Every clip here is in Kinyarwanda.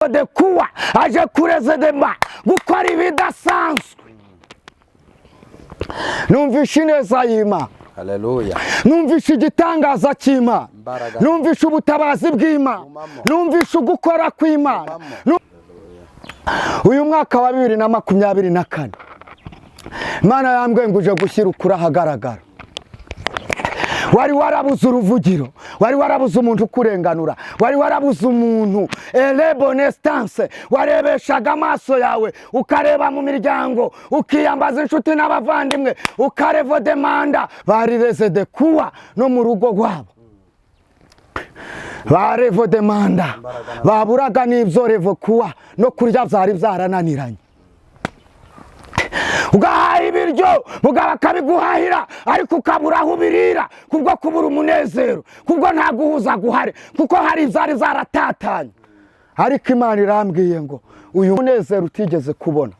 De kuwa aje kurezedema gukora ibidasanzwe. Numvishe ineza y'Imana. Haleluya. Numvishe igitangaza cy'Imana. Imbaraga. Numvishe ubutabazi bw'Imana. Gumamo. Numvishe ugukora kw'Imana. Gumamo. Uyu mwaka wa 2024, Imana yambwiye ngo uje gushyira ukuri ahagaragara. Wari warabuze uruvugiro, wari warabuze umuntu ukurenganura, wari warabuze umuntu elebonestanse warebeshaga amaso yawe, ukareba mu miryango, ukiyambaza inshuti n'abavandimwe, ukarevo demanda barireze de kuwa no mu rugo rwabo barevo demanda baburaga n'ibyo revo kuwa no kurya byari byarananiranye. Ugahaha ibiryo, mugabo akabiguhahira, ariko ukabura aho ubirira kubwo kubura umunezero, kubwo nta guhuza guhari, kuko hari ibyari zaratatanye. Ariko Imana irambwiye ngo uyu munezero utigeze kubona,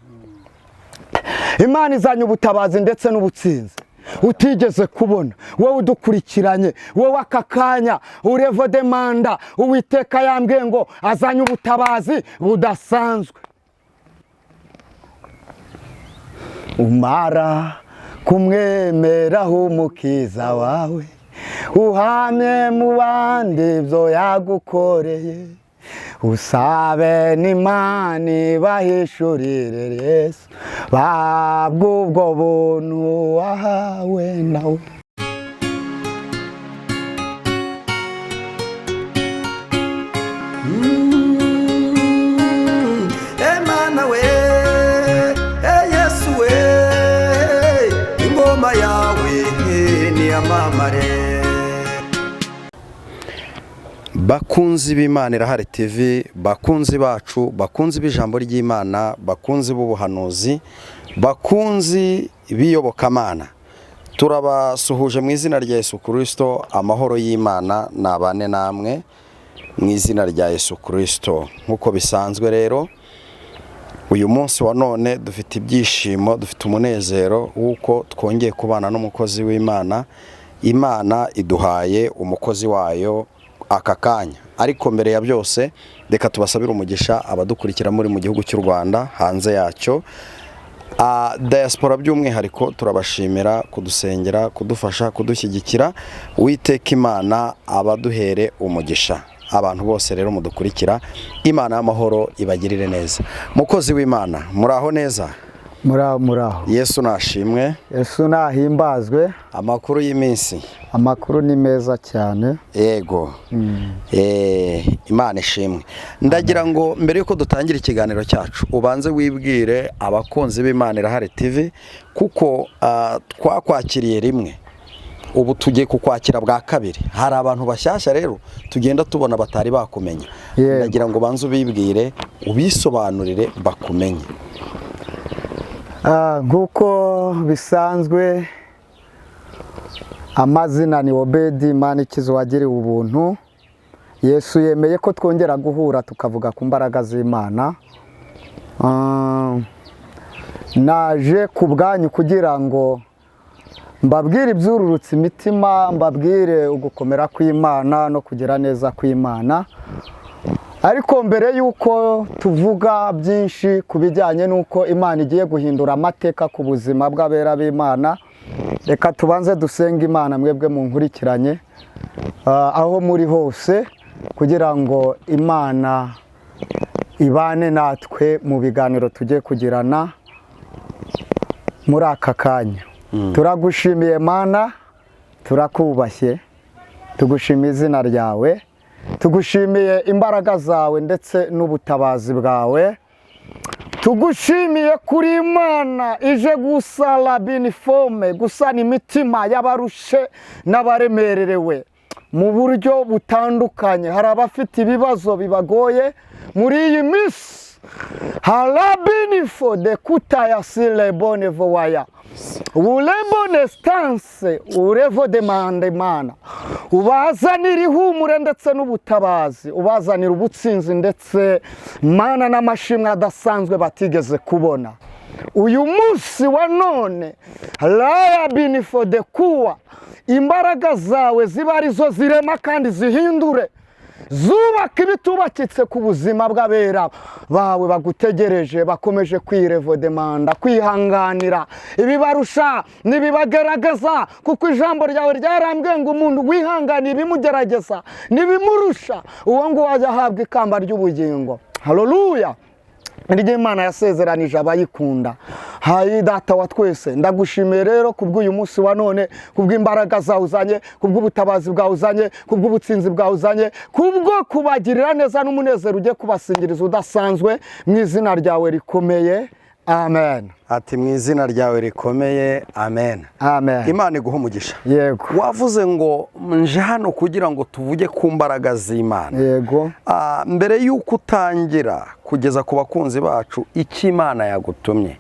Imana izanye ubutabazi ndetse n'ubutsinzi utigeze kubona. Wowe udukurikiranye, wowe aka kanya urevo demanda, Uwiteka yambwiye ngo azanye ubutabazi budasanzwe. Umara kumwemeraho umukiza wawe, uhamye mu bandi ibyo yagukoreye, usabe n'Imana ibahishurire Yesu, babwe ubwo buntu wahawe nawe. Emana we, e Yesu we, ingoma yawe niyamamare. Bakunzi b'Imana Irahari TV, bakunzi bacu, bakunzi b'ijambo ry'Imana, bakunzi b'ubuhanuzi, bakunzi b'iyobokamana, turabasuhuje mu izina rya Yesu Kirisito. Amahoro y'Imana nabane namwe mu izina rya Yesu Kirisito. Nk'uko bisanzwe rero, uyu munsi wa none dufite ibyishimo, dufite umunezero w'uko twongeye kubana n'umukozi w'Imana. Imana iduhaye umukozi wayo aka kanya. Ariko mbere ya byose, reka tubasabire umugisha abadukurikira muri mu gihugu cy'u Rwanda, hanze yacyo, diaspora by'umwihariko. Turabashimira kudusengera, kudufasha, kudushyigikira. Uwiteka Imana abaduhere umugisha. Abantu bose rero mudukurikira, Imana y'amahoro ibagirire neza. Mukozi w'Imana, muraho neza? Muraho, muraho. Yesu nashimwe. Yesu nahimbazwe. Amakuru y'iminsi? Amakuru ni meza cyane. Yego. Imana ishimwe. Ndagira ngo mbere yuko dutangira ikiganiro cyacu, ubanze wibwire abakunzi b'Imana Irahari TV, kuko twakwakiriye rimwe, ubu tugiye kukwakira bwa kabiri. Hari abantu bashyashya rero tugenda tubona batari bakumenya. Yego. Ndagira ngo ubanze ubibwire, ubisobanurire, bakumenye. Nk'uko bisanzwe, amazina ni Obedi Manikizo wagiriwe ubuntu. Yesu yemeye ko twongera guhura tukavuga ku mbaraga z'Imana. Naje ku bwanyu kugira ngo mbabwire ibyururutse imitima, mbabwire ugukomera kw'Imana no kugira neza kw'Imana. Ariko mbere y'uko tuvuga byinshi ku bijyanye n'uko Imana igiye guhindura amateka ku buzima bw'abera b'Imana, reka tubanze dusenge Imana. Mwebwe munkurikiranye, aho muri hose, kugira ngo Imana ibane natwe mu biganiro tugiye kugirana muri aka kanya. Turagushimiye Mana, turakubashye, tugushimiye izina ryawe, tugushimiye imbaraga zawe ndetse n'ubutabazi bwawe. Tugushimiye kuri Imana ije gusara binifome, gusana imitima y'abarushe n'abaremererewe mu buryo butandukanye. Hari abafite ibibazo bibagoye muri iyi minsi. Harabinifo de kutaya silebone vowaya urebone sitanse urevo demande. Mana, ubazanira ihumure ndetse n'ubutabazi, ubazanira ubutsinzi ndetse Mana n'amashimwe adasanzwe batigeze kubona. Uyu munsi wa none, raya binifo de kuwa, imbaraga zawe ziba arizo zirema kandi zihindure. Zubaka ibitubakitse ku buzima bw'abera bawe bagutegereje, bakomeje kwirevodemanda, kwihanganira ibibarusha n'ibibagerageza, kuko ijambo ryawe ryarambwiye ngo umuntu wihanganiye ibimugerageza n'ibimurusha, uwo nguwo ajya ahabwa ikamba ry'ubugingo. Haleluya! Niryo Imana yasezeranije abayikunda. Hayi Data wa twese, ndagushimiye rero kubw'uyu munsi wa none, kubw'imbaraga zawe uzanye, kubw'ubutabazi bwawe uzanye, kubw'ubutsinzi bwawe uzanye, kubwo kubagirira neza n'umunezero ugiye kubasingiriza udasanzwe, mu izina ryawe rikomeye, amen. Ati mu izina ryawe rikomeye, amen. Amen. Imana iguha umugisha. Yego. Wavuze ngo nje hano kugira ngo tuvuge ku mbaraga z'Imana. Yego. Mbere y'uko utangira kugeza ku bakunzi bacu icyo Imana yagutumye,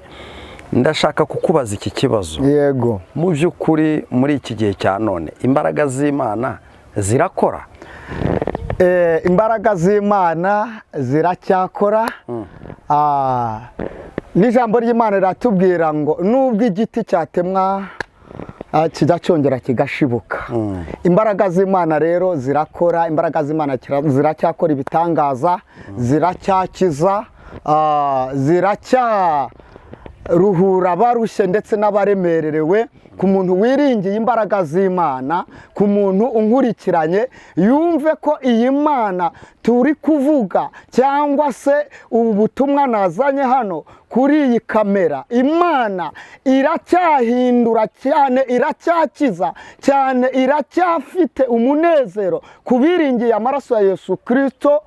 ndashaka kukubaza iki kibazo. Yego. Mu by'ukuri muri iki gihe cya none imbaraga z'Imana zirakora? Imbaraga z'Imana ziracyakora. N'ijambo ry'Imana riratubwira ngo nubwo igiti cyatemwa kijya cyongera kigashibuka. Imbaraga z'Imana rero zirakora, imbaraga z'Imana ziracyakora ibitangaza, ziracyakiza, ziracyaruhura abarushye ndetse n'abaremererewe. Ku muntu wiringiye imbaraga z'Imana, ku muntu unkurikiranye, yumve ko iyi Mana turi kuvuga cyangwa se ubu butumwa nazanye hano kuri iyi kamera, Imana iracyahindura cyane, iracyakiza cyane, iracyafite umunezero ku biringiye amaraso ya Yesu Kristo,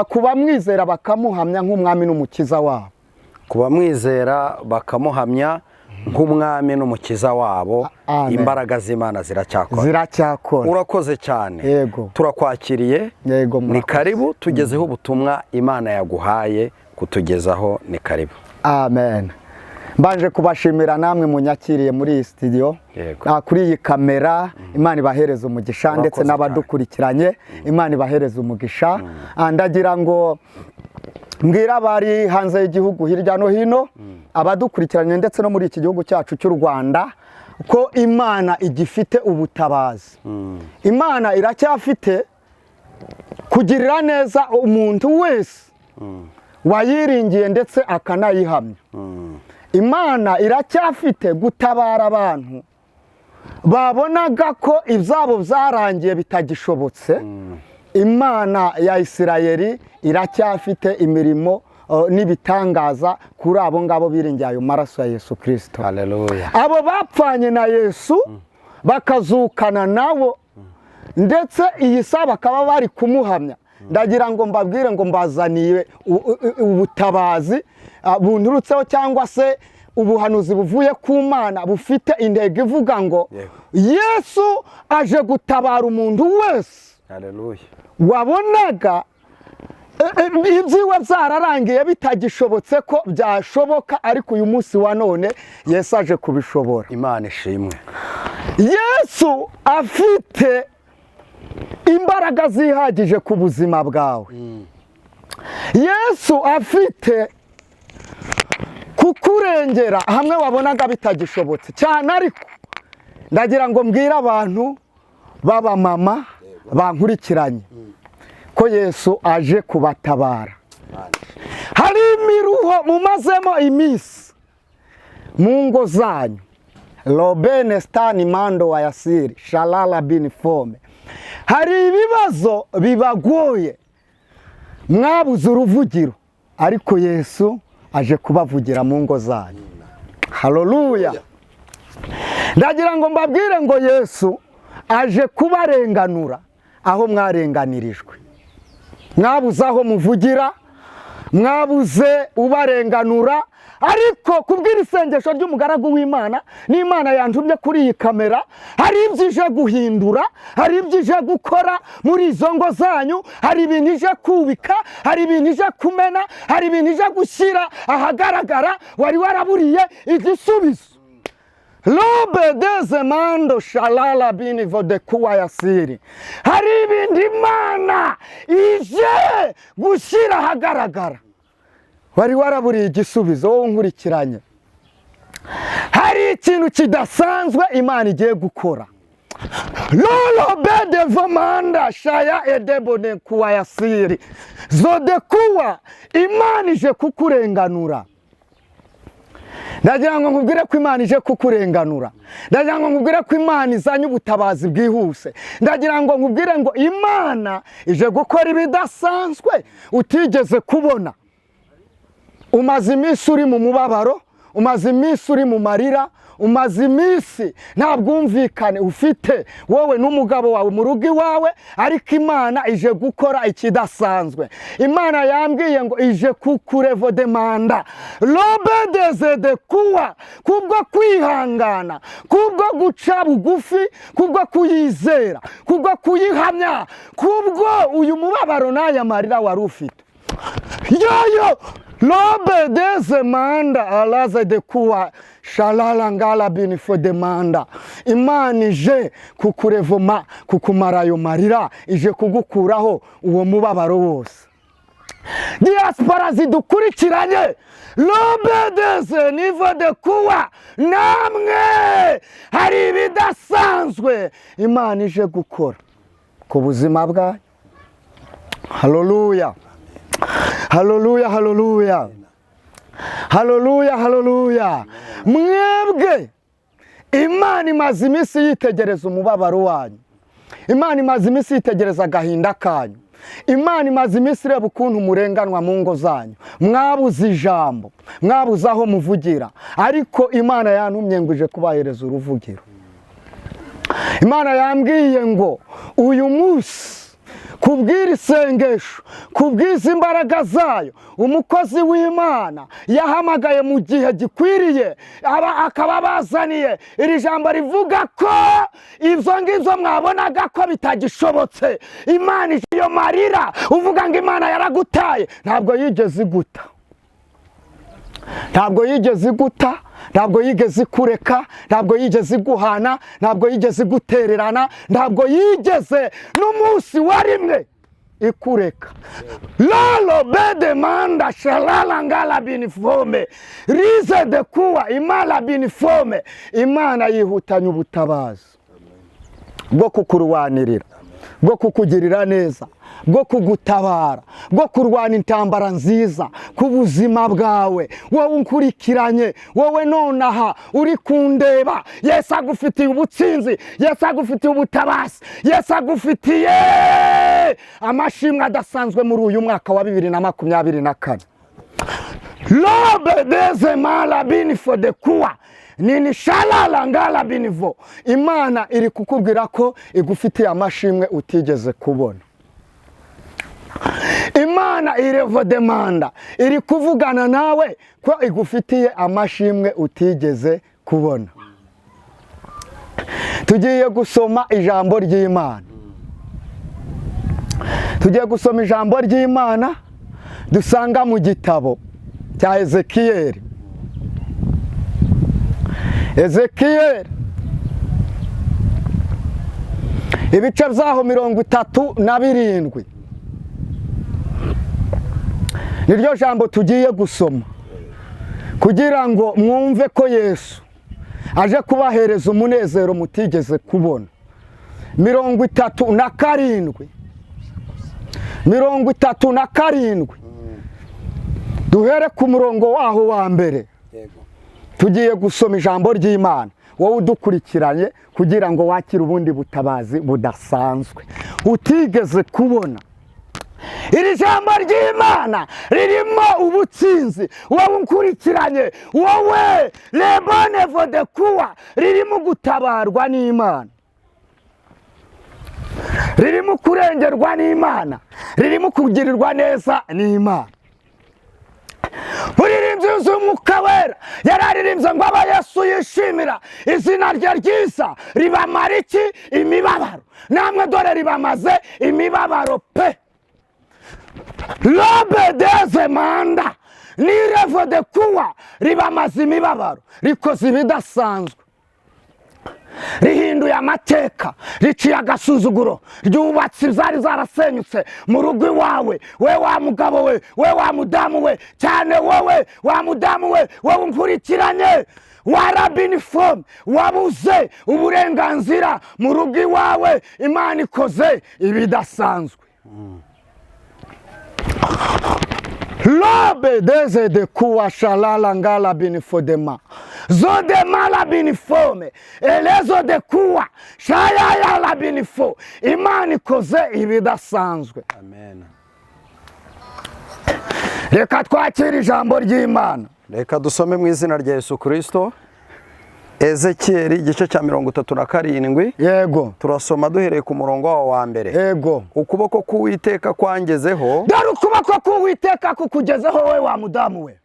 ku bamwizera bakamuhamya nk'umwami n'umukiza wabo. Ku bamwizera bakamuhamya nk'umwami n'umukiza wabo. Amen. Imbaraga z'Imana ziracyakora. Ziracyakora. Urakoze cyane. Yego. Turakwakiriye. Yego, ni murakoze. karibu, tugezeho ubutumwa Imana yaguhaye kutugezaho, ni karibu. Amen. Mbanje kubashimira namwe munyakiriye muri iyi studio. Yego. Kuri iyi kamera, Imana ibahereza umugisha, Urakoze ndetse n'abadukurikiranye, Imana ibahereza umugisha. Ndagira ngo mbwira abari hanze y'igihugu hirya no hino, abadukurikiranye ndetse no muri iki gihugu cyacu cy'u Rwanda, ko Imana igifite ubutabazi. Imana iracyafite kugirira neza umuntu wese wayiringiye ndetse akanayihamya. Imana iracyafite gutabara abantu babonaga ko ibyabo byarangiye bitagishobotse. Imana ya Isirayeli iracyafite imirimo n'ibitangaza kuri abo ngabo biringiye ayo maraso ya Yesu Kristo. Haleluya. Abo bapfanye na Yesu bakazukana nabo, ndetse iyi saha bakaba bari kumuhamya. Ndagira ngo mbabwire ngo mbazaniye ubutabazi bunturutseho, cyangwa se ubuhanuzi buvuye ku Mana bufite intego ivuga ngo Yego. Yesu aje gutabara umuntu wese Haleluya. wabonaga ibyiwe byararangiye bitagishobotse ko byashoboka, ariko uyu munsi wa none Yesu aje kubishobora. Imana ishimwe. Yesu afite imbaraga zihagije ku buzima bwawe. Yesu afite kukurengera hamwe wabonaga bitagishobotse cyane. Ariko ndagira ngo mbwire abantu b'abamama bankurikiranye ko Yesu aje kubatabara. Hari imiruho mumazemo iminsi mu ngo zanyu. Robene Stani Mando wa Yasiri Shalala bin Fome. Hari ibibazo bibagoye, mwabuze uruvugiro, ariko Yesu aje kubavugira mu ngo zanyu. Haleluya. Ndagira ngo mbabwire ngo Yesu aje kubarenganura aho mwarenganirijwe. Mwabuze aho muvugira, mwabuze ubarenganura, ariko kubwira isengesho ry'umugaragu w'Imana n'Imana yantumye kuri iyi kamera, hari ibyo ije guhindura, hari ibyo ije gukora muri izo ngo zanyu, hari ibintu ije kubika, hari ibintu ije kumena, hari ibintu ije gushyira ahagaragara wari waraburiye igisubizo. Robe deze mando shalala bini vode kuwa yasiri. Hari ibintu Imana ije gushyira ahagaragara wari waraburiye igisubizo, wowe unkurikiranye. Hari ikintu kidasanzwe Imana igiye gukora. Lolo bede vomanda shaya edebone kuwa yasiri zodekuwa. Imana ije kukurenganura. Ndagira ngo nkubwire ko Imana ije kukurenganura. Ndagira ngo nkubwire ko Imana izanye ubutabazi bwihuse. Ndagira ngo nkubwire ngo Imana ije gukora ibidasanzwe utigeze kubona. Umaze iminsi uri mu mubabaro, umaze iminsi uri mu marira, umaze iminsi nta bwumvikane ufite wowe n'umugabo wawe mu rugo iwawe, ariko Imana ije gukora ikidasanzwe. Imana yambwiye ngo ije kukurevodemanda robedeze kuwa, kubwo kwihangana, kubwo guca bugufi, kubwo kuyizera, kubwo kuyihamya, kubwo uyu mubabaro n'aya marira wari ufite. Yoyo lobe deze manda alaze de kuwa shalala ngala binifo demanda. Imana ije kukurevoma, kukumara ayo marira, ije kugukuraho uwo mubabaro wose. Diaspora zidukurikiranye, lobe deze nivo de kuwa, namwe hari ibidasanzwe Imana ije gukora ku buzima bwanyu. Haleluya, haleluya, haleluya, haleluya, haleluya. Mwebwe Imana imaze iminsi yitegereza umubabaro wanyu. Imana imaze iminsi yitegereza agahinda kanyu. Imana imaze iminsi ireba ukuntu murenganwa mu ngo zanyu. Mwabuze ijambo, mwabuze aho muvugira, ariko Imana yantumye ngo ije kubahereza uruvugiro. Imana yambwiye ngo uyu munsi kubwira isengesho, kubwiza imbaraga zayo, umukozi w'Imana yahamagaye mu gihe gikwiriye, akaba bazaniye iri jambo rivuga ko ibyo ngibyo mwabonaga ko bitagishobotse. Imana iyo marira uvuga ngo Imana yaragutaye, ntabwo yigeze iguta, ntabwo yigeze iguta, ntabwo yigeze ikureka, ntabwo yigeze iguhana, ntabwo yigeze igutererana, ntabwo yigeze n'umunsi wa rimwe ikureka. Lolo bede manda shalala ngala binifome rize de kuwa imala binifome. Imana yihutanye ubutabazi bwo kukurwanirira, bwo kukugirira neza, bwo kugutabara, bwo kurwana intambara nziza ku buzima bwawe. Wowe unkurikiranye, wowe nonaha uri kundeba, Yesu agufitiye ubutsinzi, Yesu agufitiye ubutabazi, Yesu agufitiye amashimwe adasanzwe muri uyu mwaka wa 2024. Lobe deze mala binifo de kuwa nini shalala ngala binivo. Imana iri kukubwira ko igufitiye amashimwe utigeze kubona. Imana irevo demanda iri kuvugana nawe ko igufitiye amashimwe utigeze kubona. Tugiye gusoma ijambo ry'Imana. Tugiye gusoma ijambo ry'Imana dusanga mu gitabo cya Ezekiyeli. Ezekiyeli ibice byaho 37 niryo jambo tugiye gusoma kugira ngo mwumve ko Yesu aje kubahereza umunezero mutigeze kubona. 37 37 duhere ku murongo waho wa mbere. Tugiye gusoma ijambo ry'Imana, wowe udukurikiranye kugira ngo wakire ubundi butabazi budasanzwe utigeze kubona. Iri jambo ry'Imana ririmo ubutsinzi, wowe unkurikiranye, wowe lebone vodekuwa, ririmo gutabarwa n'Imana, ririmo kurengerwa n'Imana, ririmo kugirirwa neza n'Imana. Muririmbyi yuzuye Umwuka Wera yararirimbye ngo aba Yesu yishimira izina rye ryiza ribamara iki? Imibabaro. Namwe dore ribamaze imibabaro pe. Lobe deze manda ni revo de kuwa ribamaze imibabaro, rikoze ibidasanzwe. Rihinduye amateka, riciye agasuzuguro, ryubatse zari zarasenyutse mu rugo iwawe. We wa mugabo we, we wa mudamu we, cyane wowe wa mudamu we, wowe unkurikiranye wa rabinifomu wabuze uburenganzira mu rugo iwawe, Imana ikoze ibidasanzwe. Lobe deze de kuwa shalala ngala binifodema zodema la binifome elezo de kuwa shayaya la binifo. Imana ikoze ibidasanzwe. Amen. Reka twakire ijambo ry'Imana. Reka dusome mu izina rya Yesu Kristo Ezekiyeli igice cya 37. Yego. Turasoma duhereye ku murongo wawo wa mbere. Yego. Ukuboko k'Uwiteka kwangezeho. Dore ukuboko k'Uwiteka kukugezeho wowe wa mudamu we.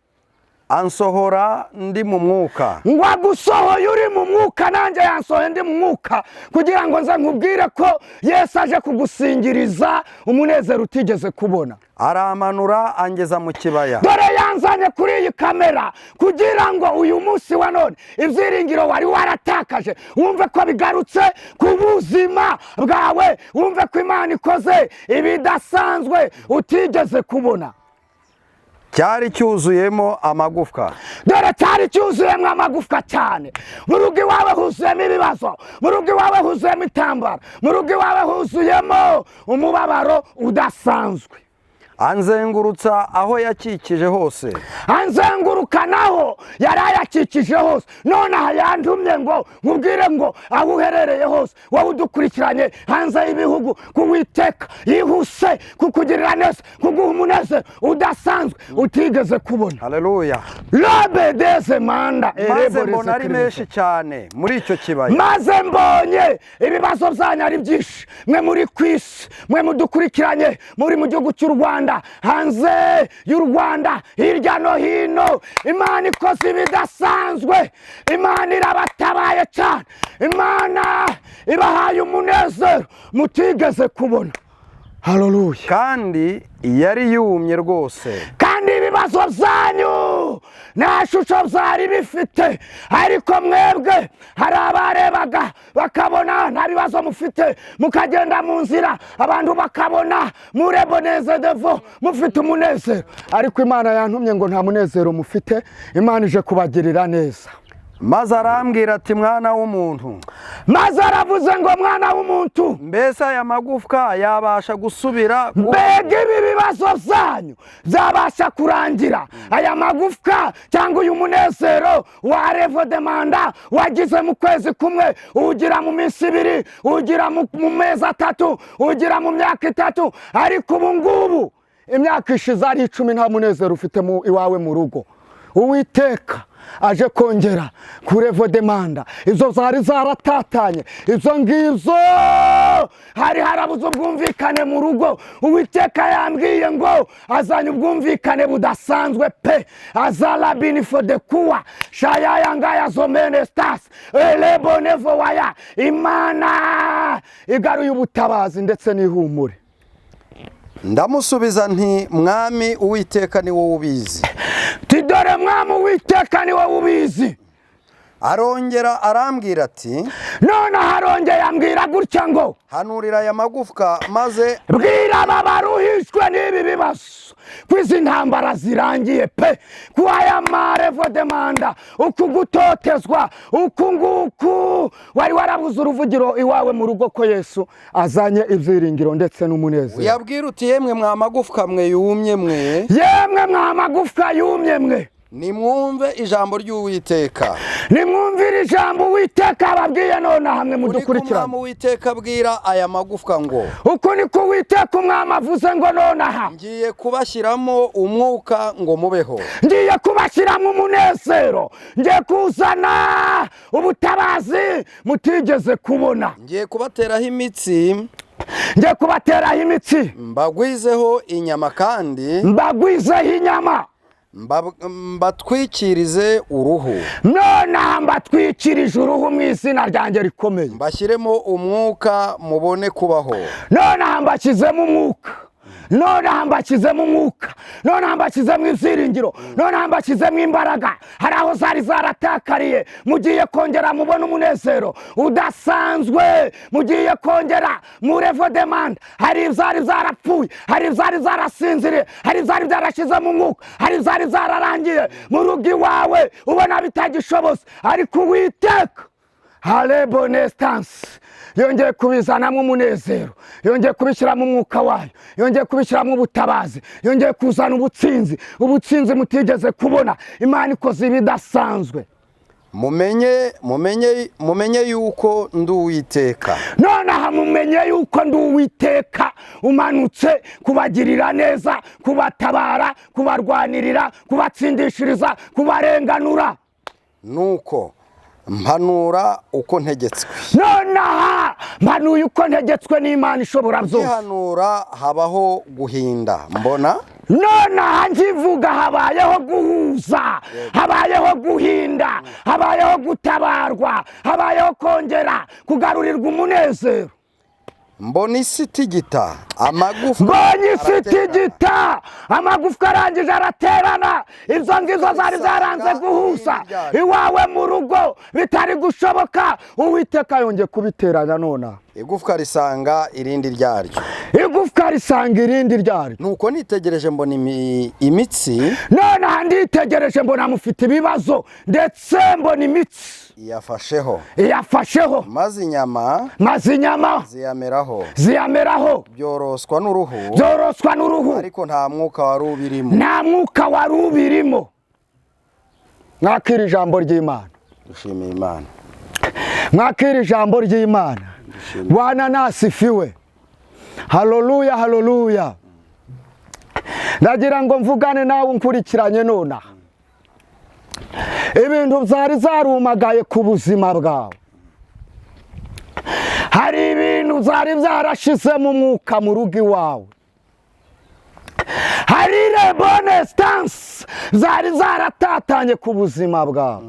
Ansohora ndi mu mwuka. Ngo agusohoye uri mu mwuka, nanjye yansohoye ndi mu mwuka, kugira ngo nze nkubwire ko Yesu aje kugusingiriza umunezero utigeze kubona. Aramanura angeza mu kibaya. Dore yanzanye kuri iyi kamera kugira ngo uyu munsi wa none ibyiringiro wari waratakaje wumve ko bigarutse ku buzima bwawe, wumve ko Imana ikoze ibidasanzwe utigeze kubona. Cyari cyuzuyemo amagufwa. Dore cyari cyuzuyemo amagufwa cyane. Mu rugo iwawe huzuyemo ibibazo, mu rugo iwawe huzuyemo intambara, mu rugo iwawe huzuyemo umubabaro udasanzwe. Anzengurutsa aho yakikije hose. Anzenguruka naho yari ayakikije hose. None aha yantumye ngo nkubwire ngo aho uherereye hose, wowe udukurikiranye hanze y'ibihugu, kuwiteka yihuse kukugirira neza, kuguha umunezero udasanzwe utigeze kubona. Haleluya. Lobe deze manda maze mbona ari menshi cyane muri icyo kibaya. Maze mbonye ibibazo byanyu ari byinshi, mwe muri kwisi, mwe mudukurikiranye muri mu gihugu cy'u Rwanda, hanze y'u Rwanda, hirya no hino. Imana ikoze ibidasanzwe, Imana irabatabaye cyane, Imana ibahaye umunezero mutigeze kubona. Haleluya. Kandi yari yumye rwose. Kandi ibibazo byanyu nta shusho byari bifite, ariko mwebwe hari abarebaga bakabona nta bibazo mufite, mukagenda mu nzira abantu bakabona mureboneze devo mufite umunezero, ariko Imana yantumye ngo nta munezero mufite. Imana ije kubagirira neza. Maze arambwira ati mwana w'umuntu. Maze aravuze ngo mwana w'umuntu, mbese aya magufwa yabasha gusubira? Mbega ibi bibazo byanyu byabasha kurangira? Aya magufwa cyangwa uyu munezero wa revo demanda wagize mu kwezi kumwe, ugira mu minsi ibiri, ugira mu mezi atatu, ugira mu myaka itatu, ariko ubu ngubu imyaka ishize ari 10 nta munezero ufite mu iwawe mu rugo. Uwiteka aje kongera kurevo demanda izo zari zaratatanye, izo ngizo hari harabuze ubwumvikane mu rugo. Uwiteka yambwiye ngo azanye ubwumvikane budasanzwe pe. Azala binifo de kuwa shayaya ngaya zomene stas elebonevo waya. Imana igaruye ubutabazi ndetse n'ihumure. Ndamusubiza nti mwami Uwiteka ni wowe ubizi. Tidore mwami Uwiteka ni wowe ubizi. Arongera arambwira ati, none harongeye ambwira gutya ngo hanurira aya magufwa maze bwira aba baruhishwe n'ibi bibazo ko izi ntambara zirangiye pe, ko aya marevo demanda, uku gutotezwa, uku nguku wari warabuze uruvugiro iwawe mu rugo, ko Yesu azanye ibyiringiro ndetse n'umunezero. Uyabwira uti yemwe mwa magufwa mwe yumye mwe, yemwe mwa magufwa yumye mwe, nimwumve ijambo ry'Uwiteka. Nimwumvire ijambo Uwiteka ababwiye none hamwe mudukurikirane. Umwami Uwiteka abwira aya magufwa ngo, uku niko Uwiteka umwami avuze ngo none aha ngiye kubashyiramo umwuka ngo mubeho, ngiye kubashyiramo umunezero, ngiye kuzana ubutabazi mutigeze kubona, ngiye kubateraho imitsi, ngiye kubateraho imitsi, mbagwizeho inyama, kandi mbagwizeho inyama, mbatwikirize uruhu. None mbatwikirije uruhu mu izina ryanjye rikomeye, mbashyiremo umwuka mubone kubaho. None mbashyizemo umwuka Nonaha mbashyizemo umwuka, nonaha mbashyizemo ibyiringiro, nonaha mbashyizemo imbaraga. Hari aho zari zaratakariye, mugiye kongera mubone umunezero udasanzwe, mugiye kongera murevo demande. Hari ibyari zarapfuye, hari ibyari zarasinziriye, hari ibyari byarashyizemo umwuka, hari ibyari zararangiye mu rugo iwawe ubona bitagishobotse, ariko Uwiteka harebonestansi yongeye kubizanamo umunezero, yongeye kubishyiramo umwuka wayo, yongeye kubishyiramo ubutabazi, yongeye kuzana ubutsinzi, ubutsinzi mutigeze kubona. Imana ikoze ibidasanzwe. Mumenye, mumenye, mumenye yuko ndi Uwiteka. Nonaha mumenye yuko ndi Uwiteka umanutse kubagirira neza, kubatabara, kubarwanirira, kubatsindishiriza, kubarenganura. Nuko mpanura uko ntegetswe. Nonaha mpanuye uko ntegetswe n'Imana ishobora byose. Ngihanura habaho guhinda, mbona. Nonaha nkivuga habayeho guhuza, habayeho guhinda, habayeho gutabarwa, habayeho kongera kugarurirwa umunezero. Mbona isi itigita, amagufwa Mbonye isi araterana. itigita, amagufwa arangije araterana. Izo ngizo zari zaranze guhuza iwawe mu rugo bitari gushoboka, Uwiteka yongeye kubiteranya nonaha. Igufwa risanga irindi ryaryo. Igufwa risanga irindi ryaryo. Nuko nitegereje mbona imitsi. Nonaha nditegereje mbona mufite ibibazo, ndetse mbona imitsi iyafasheho. Iyafasheho. Maze inyama Maze inyama ziyameraho. Ziyameraho. Byoroswa n'uruhu. Byoroswa n'uruhu. Ariko nta mwuka wari ubirimo. Nta mwuka wari ubirimo. Mwakira ijambo ry'Imana. Dushimiye Imana. Mwakira ijambo ry'Imana. Bwana nasifiwe. Haleluya, haleluya. Ndagira ngo mvugane nawe unkurikiranye nonaha. Ibintu byari zarumagaye ku buzima bwawe, hari ibintu byari byarashizemo umwuka mu rugo iwawe, hari rebone sitansi zari zaratatanye ku buzima bwawe,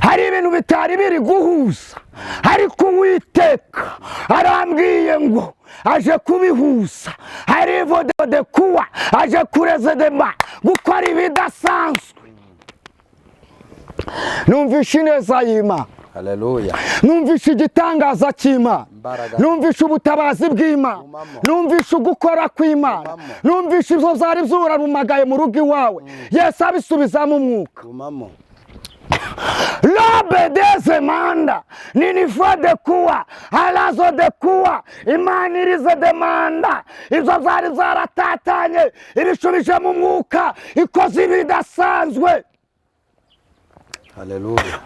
hari ibintu bitari biri guhuza, ariko Uwiteka arambwiye ngo aje kubihuza. Hari de kuwa aje kurezedema gukora ibidasanzwe. Numvishe ineza y'Imana. Haleluya. Numvishe igitangaza cy'Imana. Imbaraga. Numvishe ubutabazi bw'Imana. Gumamo. Numvishe ugukora kw'Imana. Gumamo. Numvishe ibyo byari byurarumagaye mu rugo iwawe, Yesu abisubizamo umwuka. Gumamo. Lobe deze manda ninifo de kuwa halazo de kuwa. Imana irize de manda, ibyo byari byaratatanye ibishubije mu mwuka, ikoze ibidasanzwe. Haleluya.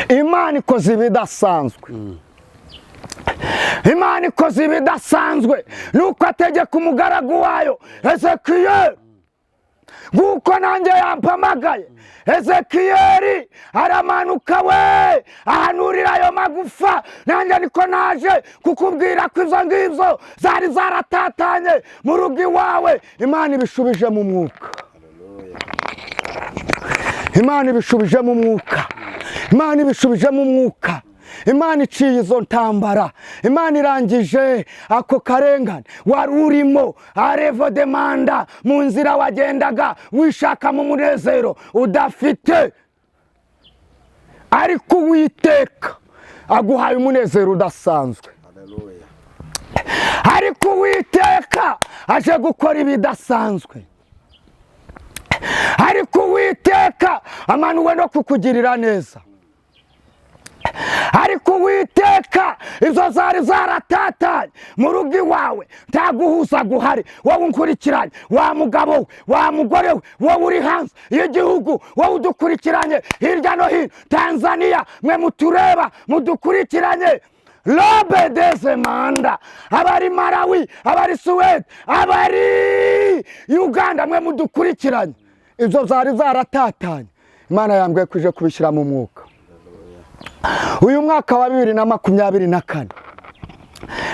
Imana ikoze ibidasanzwe. Imana ikoze ibidasanzwe. Nuko ategeka umugaragu wayo Ezekiyeli, nguko nanjye yampamagaye. Ezekiyeli aramanuka we ahanurira ayo magufa. Nanjye niko naje kukubwira ko izo ngizo zari zaratatanye mu rugo iwawe, Imana ibishubije mu mwuka. Imana ibishubije mu mwuka. Imana ibishubije mu mwuka. Imana iciye izo ntambara. Imana irangije ako karengane wari urimo, arevo demanda mu nzira wagendaga wishakamo umunezero udafite, ariko Uwiteka aguhaye umunezero udasanzwe. Haleluya. Ariko Uwiteka aje gukora ibidasanzwe. Ariko Uwiteka amanuwe no kukugirira neza. Ariko Uwiteka izo zari zaratatanye mu rugo iwawe, nta guhuza guhari. Wowe unkurikiranye, wa mugabo we, wa mugore we, wowe uri hanze y'igihugu, wowe udukurikiranye hirya no hino, Tanzania, mwe mutureba mudukurikiranye, lobe deze manda, abari Malawi, abari Suwede, abari Uganda, mwe mudukurikiranye, ibyo byari zaratatanye, Imana yambwiye ko ije kubishyira mu mwuka. Uyu mwaka wa 2024,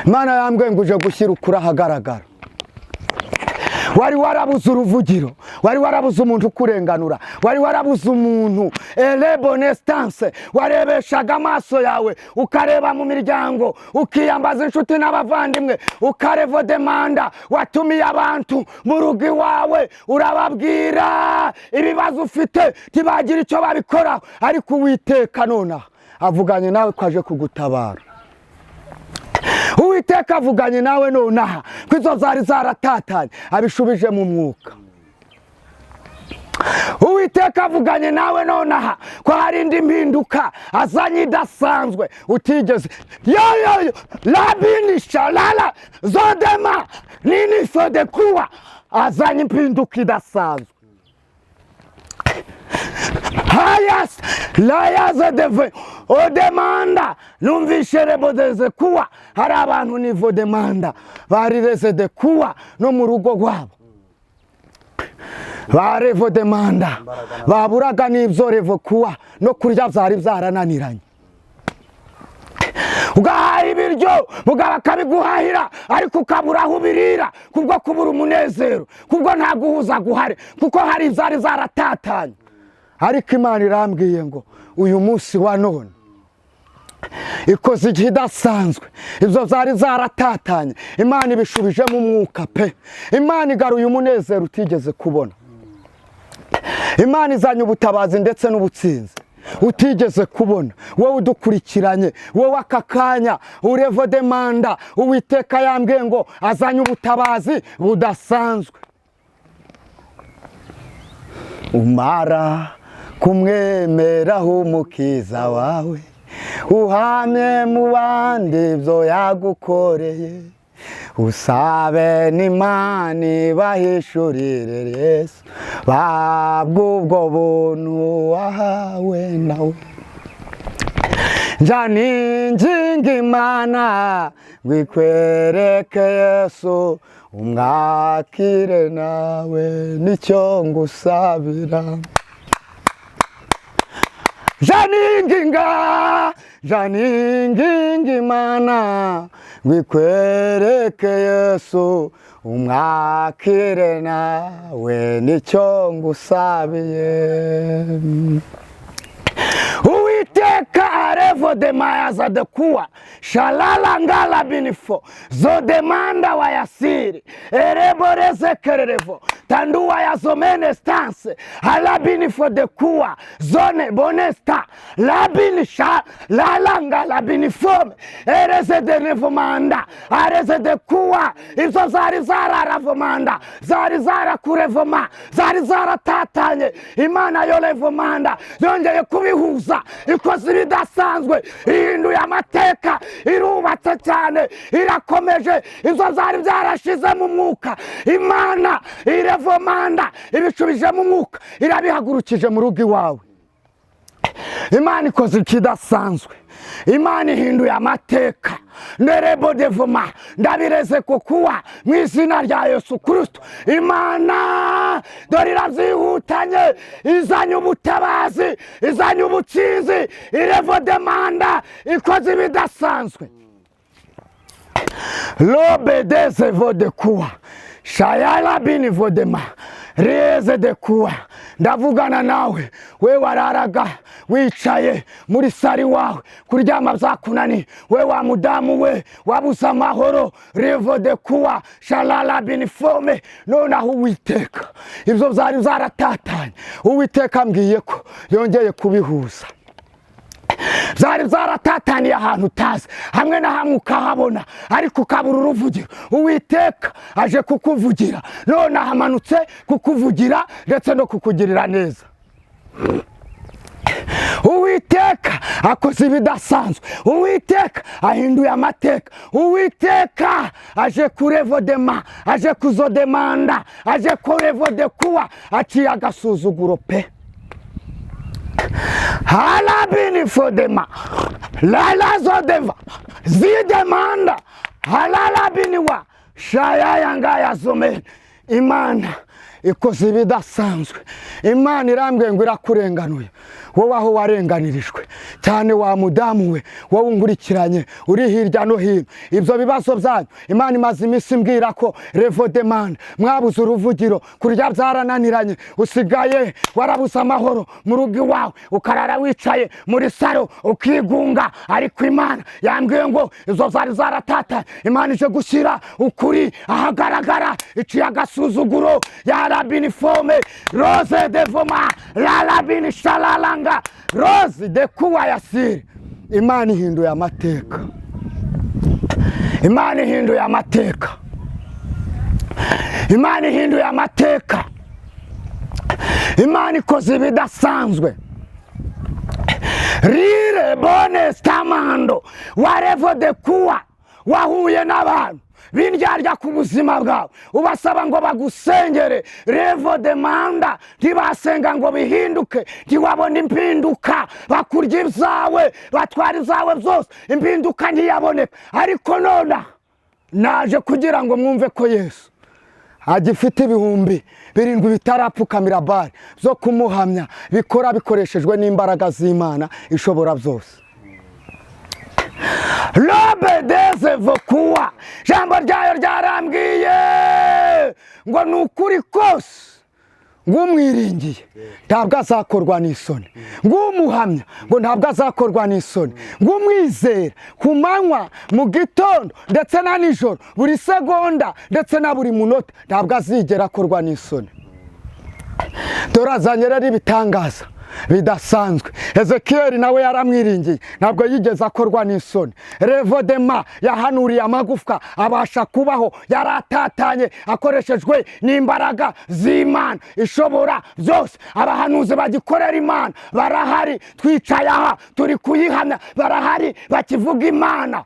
Imana yambwiye ngo uje gushyira ukuri ahagaragara. Wari warabuze uruvugiro, wari warabuze umuntu ukurenganura, wari warabuze umuntu elebonestanse, warebeshaga amaso yawe, ukareba mu miryango, ukiyambaza inshuti n'abavandimwe, ukarevo demanda, watumiye abantu mu rugo iwawe, urababwira ibibazo ufite, ntibagira icyo babikoraho. Ariko Uwiteka nonaha avuganye nawe ko aje kugutabara. Uwiteka avuganye nawe nonaha ko izo zari zaratatanye abishubije mu mwuka. Uwiteka avuganye nawe nonaha ko hari indi mpinduka azanye idasanzwe utigeze yoyoyo labinisha lala zodema nini fodekuwa, azanye impinduka idasanzwe. Hayas layaze deve odemanda, numvishe rebodeze kuwa hari abantu nivo demanda barireze de kuwa no mu rugo rwabo barevo demanda baburaga n'ibyo revo kuwa no kurya byari byarananiranye. Ugahaha ibiryo mugabo akabiguhahira, ariko ukabura aho ubirira kubwo kubura umunezero, kubwo nta guhuza guhari, kuko hari ibyari zaratatanye. Ariko Imana irambwiye ngo uyu munsi wa none ikoze igihe idasanzwe, ibyo byari zaratatanye Imana ibishubijemo umwuka pe. Imana igaruye umunezero utigeze kubona, Imana izanye ubutabazi ndetse n'ubutsinzi utigeze kubona. Wowe udukurikiranye, wowe aka kanya urevo demanda, Uwiteka yambwiye ngo azanye ubutabazi budasanzwe. Umara kumwemeraho umukiza wawe, uhamye mu bandi ibyo yagukoreye, usabe n'Imana ibahishurire Yesu, babwe ubwo buntu wahawe nawe. Nja ninginga Imana ngo ikwereke Yesu, umwakire nawe nicyo ngusabira. Nja ninginga Imana ngo ikwereke Yesu, umwakire nawe nicyo ngusabiye. Uwiteka arevo demayaza de kuwa shalala ngala binifo zodemanda wayasiri ereboreze kererevo tanduwa ya zomene stance alabinifo de kuwa zone bonesta labinisha lalanga labinifome ereze de revomanda areze de kuwa. Izo zari zararavomanda, zari zarakurevoma, zari zaratatanye, Imana yo revomanda yongeye kubihuza, ikoze ibidasanzwe, ihinduye amateka, irubatse cyane, irakomeje. Izo zari byarashize mu mwuka, Imana irevomanda ibishubije mu mwuka, irabihagurukije mu rugo iwawe. Imana ikoze ikidasanzwe, Imana ihinduye amateka. Nerebo devoma ndabireze kukuwa mu izina rya Yesu Kristo. Imana dore irabyihutanye, izanye ubutabazi, izanye ubutsinzi, irevo demanda ikoze ibidasanzwe. Lobe deze vode kuwa shayala bini vodema reze de kuwa. Ndavugana nawe we wararaga wicaye muri sari wawe, kuryama byakunani, we wa mudamu we wabuze amahoro, revo de kuwa shalala binifome. Nonaho Uwiteka ibyo byari byaratatanye, Uwiteka ambwiye ko yongeye kubihuza. Zari zaratataniye ahantu utazi, hamwe na hamwe ukahabona ariko ukabura uruvugiro. Uwiteka aje kukuvugira, none ahamanutse kukuvugira ndetse no kukugirira neza. Uwiteka akoze ibidasanzwe, Uwiteka ahinduye amateka, Uwiteka aje kurevodema, aje kuzodemanda, aje kurevodekuwa, aciye agasuzuguro pe. Halabini fodema lalazodeva zidemanda halalabiniwa shayayangaya zomene. Imana ikoze ibidasanzwe. Imana irambwiye ngo irakurenganuye wowe aho warenganirijwe cyane, wa mudamu we, wowe unkurikiranye uri hirya no hino, ibyo bibazo byanyu Imana imaze iminsi imbwira ko revodemande mwabuze uruvugiro, kurya byarananiranye, usigaye warabuze amahoro mu rugo iwawe, ukarara wicaye muri saro ukigunga. Ariko Imana yambwiye ngo izo zari zaratatanye, Imana ije gushyira ukuri ahagaragara, iciye agasuzuguro. Ya rabinifome rose devoma la rabini shalalanga rose de kuwa yasiri. Imana ihinduye amateka, Imana ihinduye amateka, Imana ihinduye amateka, Imana ikoze ibidasanzwe. Rire bone stamando warevo de kuwa wahuye n'abantu b'indyarya ku buzima bwawe, ubasaba ngo bagusengere revo de manda, ntibasenga ngo bihinduke, ntiwabona impinduka, bakurya ibyawe, batwara ibyawe byose, impinduka ntiyaboneka. Ariko nona naje kugira ngo mwumve ko Yesu agifite 7000 bitarapfukamira Bali zo kumuhamya, bikora bikoreshejwe n'imbaraga z'Imana ishobora byose. Robe deze vokuwa, jambo ryayo ryarambwiye ngo ni ukuri kose, ngumwiringiye ntabwo azakorwa n'isoni, ngumuhamya ngo ntabwo azakorwa n'isoni, ngumwizera ku manywa, mu gitondo ndetse na nijoro, buri segonda ndetse na buri munota, ntabwo azigera akorwa n'isoni. Turazanye rero ibitangaza bidasanzwe. Ezekiyeli nawe yaramwiringiye, ntabwo yigeze akorwa n'isoni. Revodema yahanuriye amagufwa abasha kubaho, yaratatanye akoreshejwe n'imbaraga z'Imana ishobora byose. Abahanuzi bagikorera Imana barahari, twicaye aha turi kuyihamya, barahari bakivuga Imana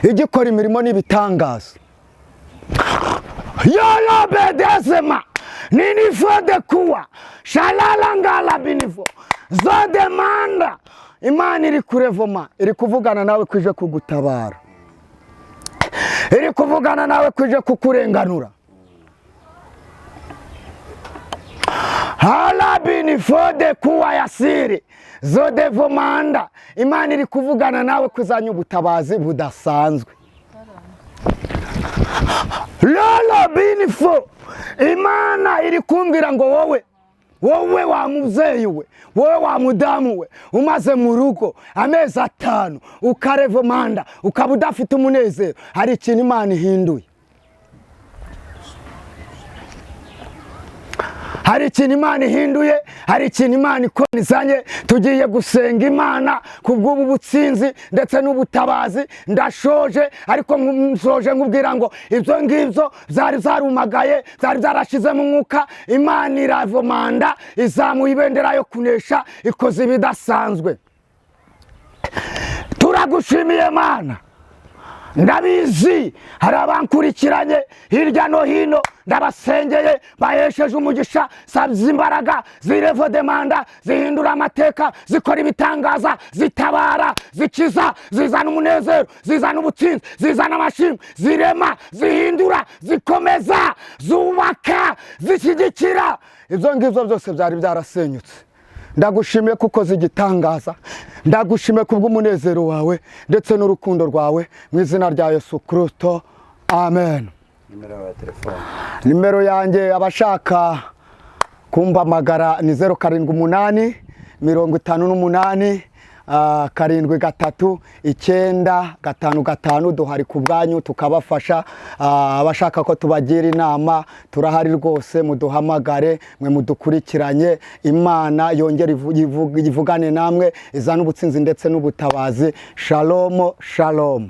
igikora imirimo n'ibitangaza. Yolobedezema ninifo de kuwa shalala ngala binifo zo demanda. Imana iri kurevoma, iri kuvugana nawe kwije kugutabara, iri kuvugana nawe kwije kukurenganura. Hala binifo de kuwa yasiri zo devomanda. Imana iri kuvugana nawe kuzanya ubutabazi budasanzwe. Lolo binifo, Imana iri kumbwira ngo wowe, wowe wa mubyeyi we, wowe wa mudamu we, umaze mu rugo amezi 5 ukarevomanda ukaba udafite umunezero, hari ikintu Imana ihinduye, hari ikintu Imana ihinduye, hari ikintu Imana ikonizanye. Tugiye gusenga Imana kubw'ubu butsinzi ndetse n'ubutabazi. Ndashoje, ariko nsoje nkubwira ngo ibyo ngibyo byari zarumagaye, byari byarashize mu mwuka. Imana iravomanda, izamuye ibendera yo kunesha, ikoze ibidasanzwe. Turagushimiye Mana. Ndabizi hari abankurikiranye hirya no hino, ndabasengeye bahesheje umugisha, sabye imbaraga zirevo demanda, zihindura amateka, zikora ibitangaza, zitabara, zikiza, zizana umunezero, zizana ubutsinzi, zizana amashimwe, zirema, zihindura, zikomeza, zubaka, zishyigikira. Ibyo ngibyo byose byari byarasenyutse. Ndagushimiye kuko zigitangaza, ndagushimiye kubw'umunezero wawe ndetse n'urukundo rwawe, mu izina rya Yesu Kristo, amen. Nimero yanjye abashaka kumpamagara ni 078 58 73 955. Duhari ku bwanyu tukabafasha. Abashaka ko tubagira inama turahari rwose, muduhamagare mwe mudukurikiranye. Imana yongere ivugane namwe, izane ubutsinzi ndetse n'ubutabazi. Shalom, shalom.